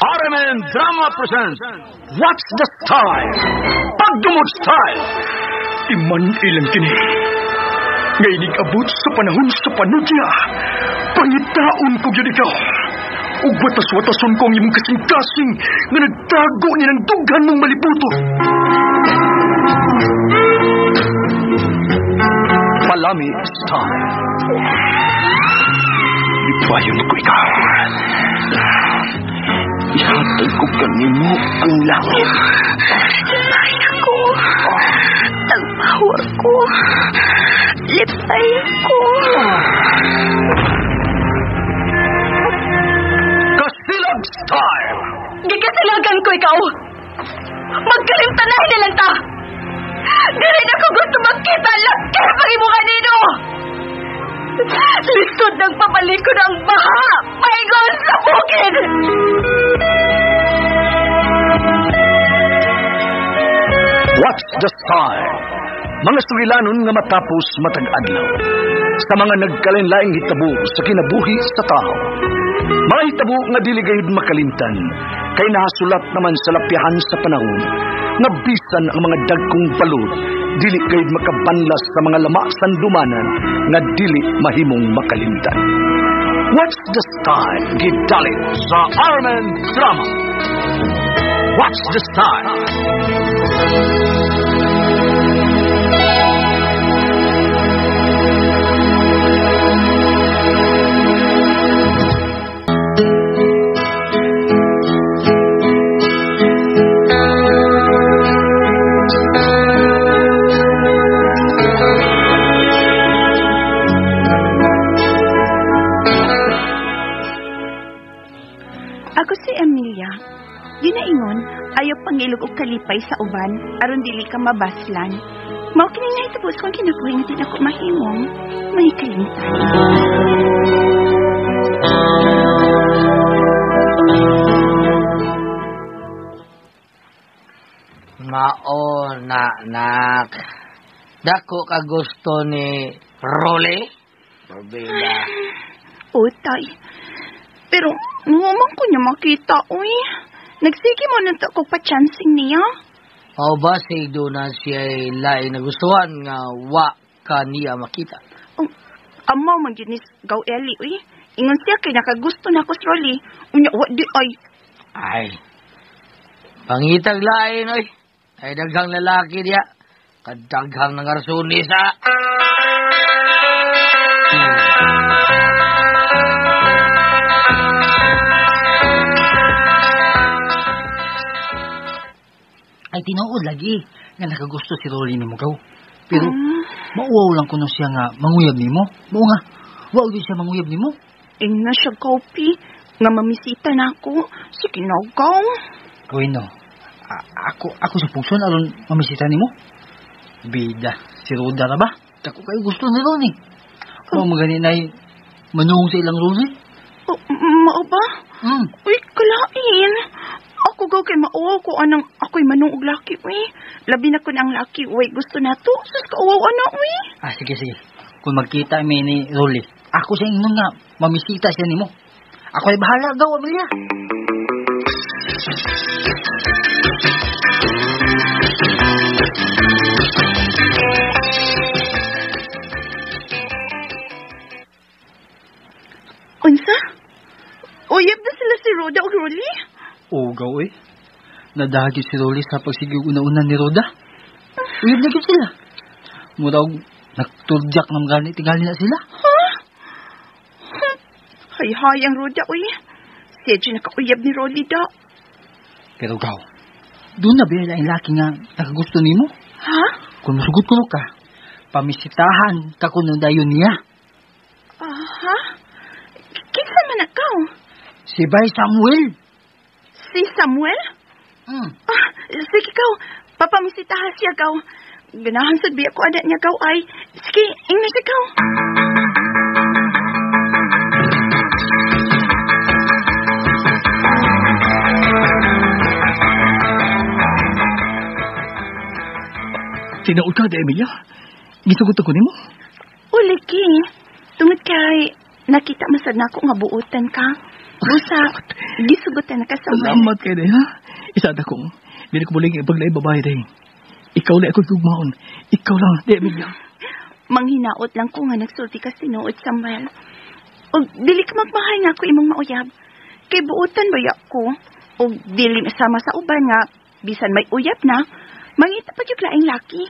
RMN Drama presents What's the Style? Pagdumot Style! Iman ilang kini. Ngay abot sa panahon sa panudya. Pangitaon ko gyud ikaw. Ug watas-watason ko ang imong kasing-kasing nga nagtago ni ng dughan mong malibuto. Palami Style. Ipayon ko ikaw. Ihatag ko kanimo ang langit. Lipay ako. Tagpawa ko. Lipay ako. Kasilag Style! Gikasilagan ko ikaw. Magkalimtanahin na lang ta. Dili na ko gusto magkita lakir pag imo kanino. Lisod ng papalikod ang baha. Paingon sa bukid. What's the Style? Mga sugilanon nga matapos matag adlaw. Sa mga nagkalain-laing hitabo sa kinabuhi sa tao. Mga hitabo nga dili gayud makalimtan, kay nahasulat naman sa lapyahan sa panahon, nga bisan ang mga dagkong balod, dili gayud makabanlas sa mga lama sandumanan nga dili mahimong makalimtan. What's the Style? Gidalit sa RMN Drama. What's the Style? Ako si Emilia. Ginaingon, ayaw pangilog og kalipay sa uban aron dili ka mabaslan. Mao kini nahitabo sa akong kinabuhi nga di nako mahimong may kalimtan. Mao na nak. Dako ka gusto ni Rolly? Barbida. Utay. Pero nguman ko niya makita, uy. Nagsige mo nang ko pa-chancing niya. O ba si doon siya lain nagustuhan nga wa ka niya makita? Oh, amaw man yun ni Gaw Eli, uy. Ingon siya kay nakagusto na ako sa Rolly. Unya, wa di ay. Ay, pangitag lain, uy. Ay, daghang lalaki niya. Kadaghang nangarsuni sa... Ay, tinuod lagi nga nakagusto si Rolly ni Mugaw. Pero, mauwaw lang kuno siya nga manguyab nimo. Mao nga, wa gyud siya manguyab nimo. Ingna siya, Kopi, nga mamisita na ako. Sige na, Gaw. Bueno, ako sa pugson aron mamisita nimo. Bida, si Roda ra ba? Dako kayo gusto ni Rolly. Mao magani nay manung sa ilang Rolly. Oh, mao ba? Uy, kalain. Ako gaw kay mauwaw ko anang ako'y manung og laki, uy. Labi na ko ang laki, uy. Gusto na to. Sus, kauwaw ana, uy. Ah, sige, sige. Kung magkita mi ni Rolly, ako sa ingon nga, mamisita siya nimo. Ako ay bahala, gaw, Amelia. Unsa? Uyab na sila si Roda og Rolly? Oo, gaw, eh. Nadahagit si Rolly sa pagsigig una-una ni Roda. Uyab na gyud sila. Murag nagturdyak ng gani, tingali na sila. Ha? Hay-hay ang Roda, uy. Siya dyan nakauyab ni Rolly da. Pero gaw, doon na ba ang laki nga nakagusto nimo? Ha? Kung masugot ko ka, pamisitahan ka kuno dayon niya. Aha? Kinsa man akaw? Si Bay Samuel. Si Samuel? Ah, sige kaw, papamisitahan siya kaw. Ganahan sad biya ko anak niya kaw ay. Sige, ingna siya kaw. Tinaod ka, Emilia. Gisugot ako nimo. Uliki, tungod kay nakita masad na ako nga buotan ka. Busa, gisugutan na ka, Samuel. Salamat kay day, ha? Isa na kong, dili ko muling ipaglay babae, day. Ikaw lang ako gugmaon. Ikaw lang, day, Amelia. Manghinaot lang ko nga nagsulti ka sinuod, Samuel. O dili ka magmahay nga ako imong mauyab. Kay buotan ba ko? O dili sama sa uban nga, bisan may uyab na, mangita pa yung laing laki.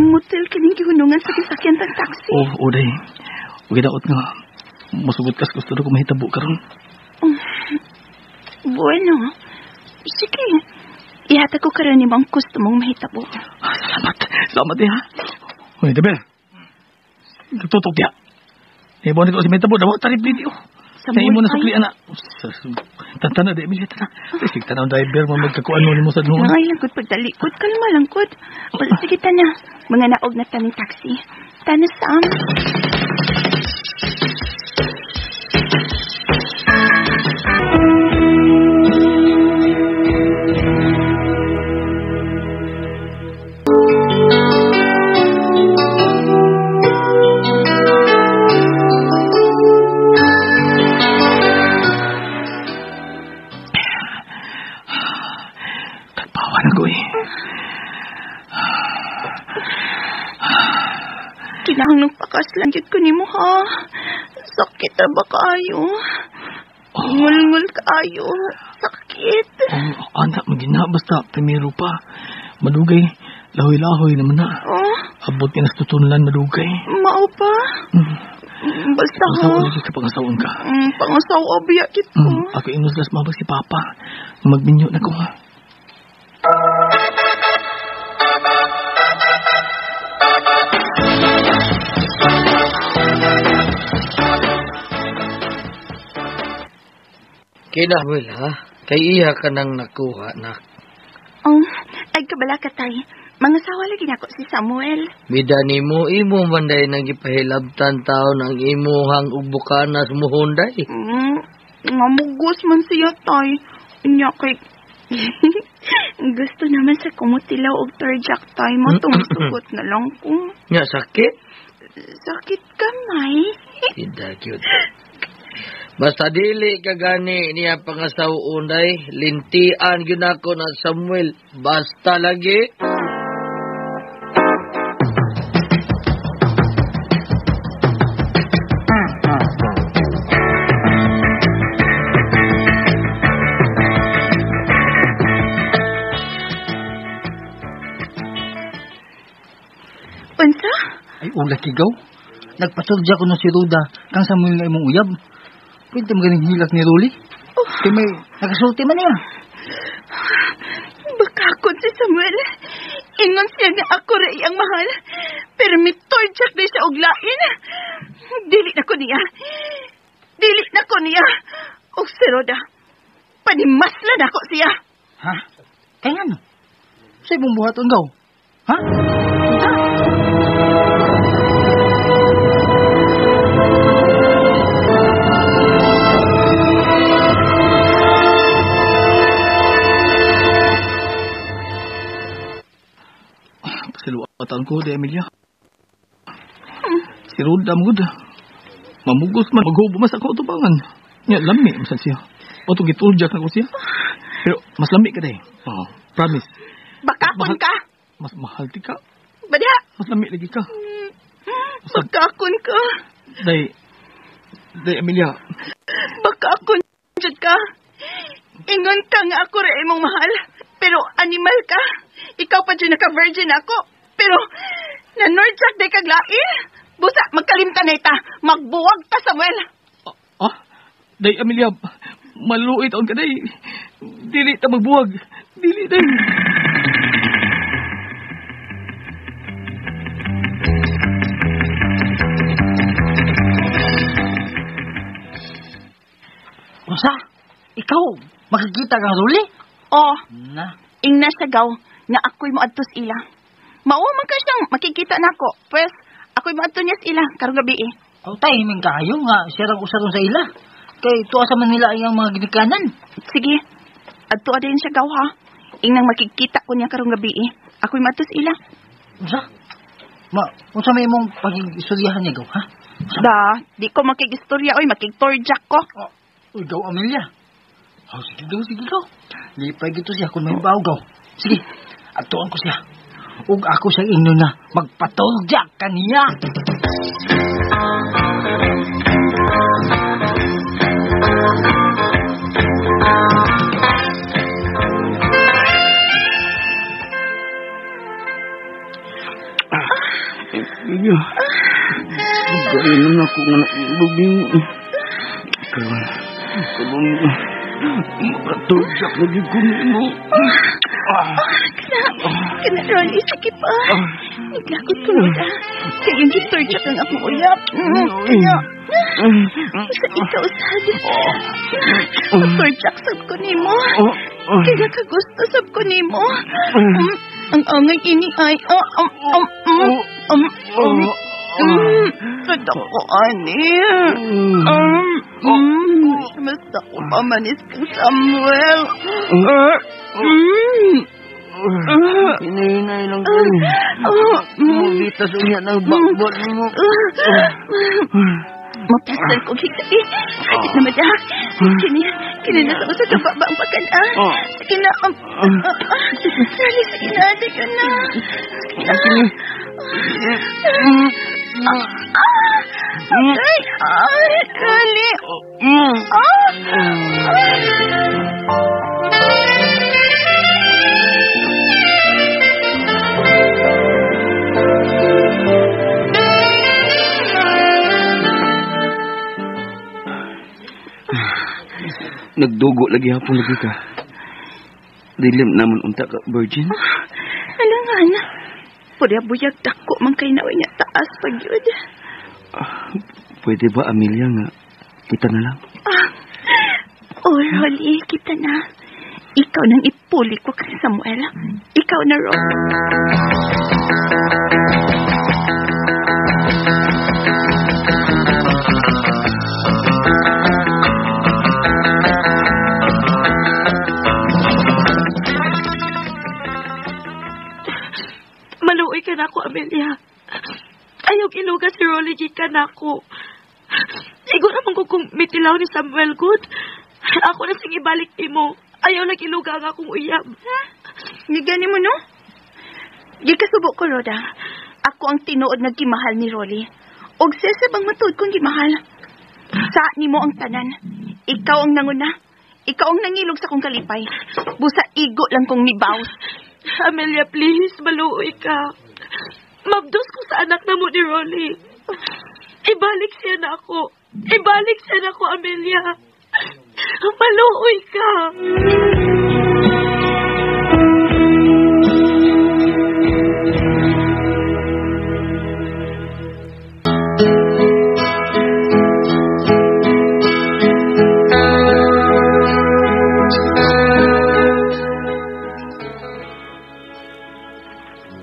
Mutil kining gihunungan sa gisakyan tang taxi. Oh, day. Gidaot nga. Musugot kas gusto ko mahitabo karon. Bueno. Sige. Ihatag ko karon nimo ang gusto mong mahitabo. Salamat. Salamat ha. Hoy, Debel. Tutok diya. Ibo ni ko si mahitabo daw tarif video. Sa imo na sukli ana. Tantana di mi tana. Sige tanaw driver mo magkakuan mo nimo sa noon. Ay, langkod pagdalikod kalma langkod. Sige tana. Mga naog na taning taxi. Tana Sam. Kinahanglang pakaslan yun ko nimo ha. Sakit na ba kaayo? Ngulngul kaayo. Sakit. Oh, anak, magina basta primero pa. Madugay, lahoy-lahoy naman na. Oh. Abot ka na sa tutunlan, madugay. Mao pa? Basta ha. Pangasawa ka, pangasawan ka. Pangasawa, biya kit ko. Ako inuslas mabag si Papa. Magbinyo na ko ha. Kinahul ha? Kay iha ka nang nakuha, nak. Oh, ay kabala ka tay. Mangasawa lagi nako si Samuel. Bida nimo imo man day nang gipahilabtan taon ang imuhang ubukanas muhunday. Ngamugos man siya tay. Inya kay gusto naman sa kumutilaw og turjak tay mo tungsugot na lang ko. Nya sakit? Sakit kamay. Ida cute. Basta dili ka gani niya pangasaw-on day, lintian gyud nako na Samuel. Basta lagi. Unsa? Ay, ulat kigaw. Nagpaturdya ko na si Ruda kang Samuel nga imong uyab. Pwede mo ganing hilak ni Ruli. Oh. Kaya may nakasulti man niya. Bakakon si Samuel. Ingon siya nga ako rin ang mahal. Pero may torjak na siya og lain. Dili na ko niya. Dili na ko niya. Og si Roda, panimasla na ko siya. Ha? Kaya ano? Sa ibong buhaton daw? Ha? Siluatan ko, de Emilia. Si Roda mo gud. Mamugos man, maghubo mas ako tubangan. Nya, lami, masan siya. O itong gituljak na ko siya. Pero, mas lami ka day. Oh, promise. Bakakon ka! Mas mahal ti ka. Bada! Mas lami lagi ka. Bakakon ka. Day, day Emilia. Bakakon jud ka. Ingon ka nga ako rin imong mahal. Pero animal ka. Ikaw pa dyan naka-virgin ako. Pero, na-nordjack day kag lain. Busa, magkalimtan na ita. Magbuwag ta, Samuel. Ah? Day, Amelia, maluit ang ka, day. Dili ta magbuwag. Dili, day. Unsa? Ikaw, makikita kang Ruli? Oh. Na. Ingna siya gaw, nga ako'y moadtos ila. Mao man ka siyang makikita nako. Pwes, Ako'y moadto niya sa ila karong gabi eh. Aw, timing kayo nga siya rang usaron sa ila. Kay tuwa sa Manila ang mga ginikanan. Sige. Adto din siya gaw ha. Ingnang makikita ko niya karong gabi eh. Ako'y moadto sa ila. Unsa? Ma, unsa may imong pagigistoryahan niya gaw ha? Da, di ko makigistorya oy, makigtorjak ko. Oh, uy, gaw Amelia. Oh, sige gaw, sige gaw. Lipay gito siya kung may baw gaw. Sige, adtuan ko siya. Ug ako siyang ingnon na magpatorjak kaniya. Iya. Gaya na ako nga nailog mo. Karon, karon, makatulak na ko nimo. Kana, Rolly, sige pa. Naglakot ko na. Kaya yung gitorjak ang akong uyap. Kaya, sa ikaw, sad. Torjak sab ko nimo. Kaya kagusto sab ko nimo. Ang angay ini ay, Sada ko, ani. Basta ko pamanis kang Samuel. Hinahinay lang kayo. Mubitas unya ng bakbot mo. Mapasal kong higay. Sakit naman ah. Kini na sa usag ang baba ang pagkana. Sige na. Dali, sige na. Sige na. Sige na. Ay, ay, dali. Nagdugo lagi hapon lagi ka. Dilim naman unta ka, virgin. Alangan. Purya buyag dako man kay naway nga taas pag yun. Pwede ba, Amelia, nga kita na lang? Oh, Rolly, kita na. Ikaw nang ipuli ko kay Samuel. Ikaw na, Rob. Maluoy ka na ako, Amelia. Ayaw iluga si Rolly gikan na ako. Igo naman ko kung mitilaw ni Samuel Good. Ako na sing ibalik imo. Ayaw lang iluga ang akong uyab. Ha? Nigani mo, no? Gikasubo ko, Roda. Ako ang tinuod nga gimahal ni Rolly. Og sesa bang matuod kong gimahal? Sa nimo ang tanan. Ikaw ang nanguna. Ikaw ang nangilog sa kong kalipay. Busa igo lang kong nibaws. Amelia, please, maluoy ka. Mabdos ko sa anak na mo ni Rolly. Ibalik siya na ako. Ibalik siya na ako, Amelia. Maluoy ka.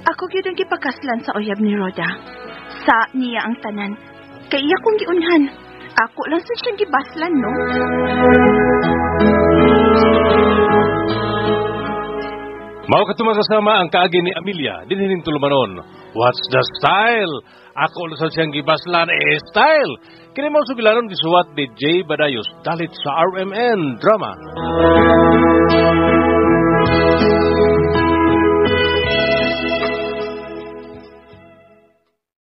Ako gyud ang gipakaslan sa uyab ni Roda. Sa niya ang tanan. Kay iya kong giunhan. Ako lang sa siyang gibaslan, no? Mao ka kasama ang kaagi ni Amelia dinhi tulumanon. What's the style? Ako lang sa siyang gibaslan eh style. Kini mao sugilanon gisuwat ni Jay Badayos dalit sa RMN Drama.